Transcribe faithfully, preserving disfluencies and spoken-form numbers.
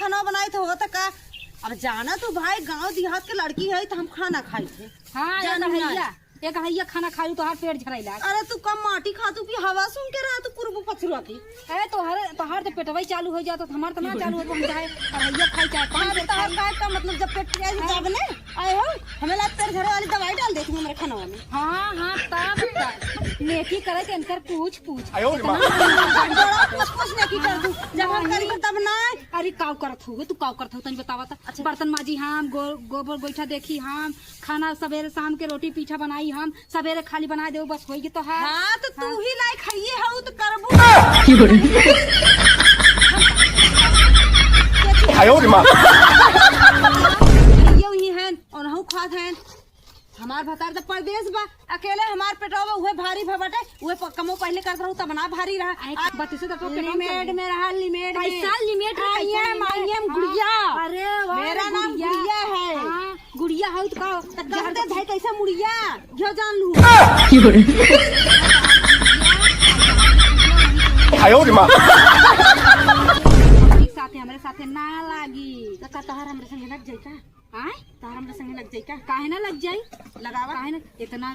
खाना बनाई तो होता का? अब जाना तू भाई, गांव देहात के लड़की है तो हम खाना खाई थे। हाँ, एक जानी ना। हइया, एक हइया खाना खाई, तोहार पेट झराई लाग। अरे तू कम माटी खातू की हवा सूंघ के रहा तू कुरबू पछुआ की। अरे तोहर, तोहार तो पेटवा ही चालू हो जात, हमार तो ना चालू हो, हम चाहे हइया खाई चाहे पान अरे से तोहार खाई। का, का मतलब, जब पेट के हाँ। जाब ने आए हो, हमें लाग पेट झरे वाली दवाई डाल देती हमारे खाना में। हाँ, हाँ, तब का। नेकी करे के इनकर पूछ, पूछ। आयो रे माँ। इतना बड़ा पूछ, पूछ नेकी कर दू। जब हम करी तब ना। अरे काव करत हो, तू काव करत हो, तनी बतावा त। अच्छा। बर्तन माजी हम, गो-, गोबर गोइठा देखी हम, खाना सबेरे शाम के रोटी पीठा बनाई हम, सबेरे खाली बनाए देउ, बस होई गे तोहार। हाँ, तो तू हाँ। ही लायक हइये हऊ, तो करबू। आयो रे माँ। हइये उही हैं, ओनहू खात हैं। हमार भतार तो परदेस बा, अकेले हमार पेटवा बा, उहे भारी भा बाटे, उहे प-, कमो पहिले करत रहू, तब ना भारी रहा। आए, आ, बत्तीसों तक तो पेटवा लिमिट चल में रहा, लिमिट में। कैसा लिमिट में, I कैसा am, लिमिट? I am हाँ। गुड़िया। अरे वाह, मेरा नाम गुड़िया। गुड़िया है। हाँ। गुड़िया हऊ त का? त कहते भाई कैसे मुड़िया? जो जान लू। आयो रे माँ। हमरे साथे, हमरे साथे ना लागी। त का तोहार हमरे संगे लग जाई का? आय? तोहार हमरे संगे लग जाई का? काहे ना लग जाई? लगावा। काहे ना? इतना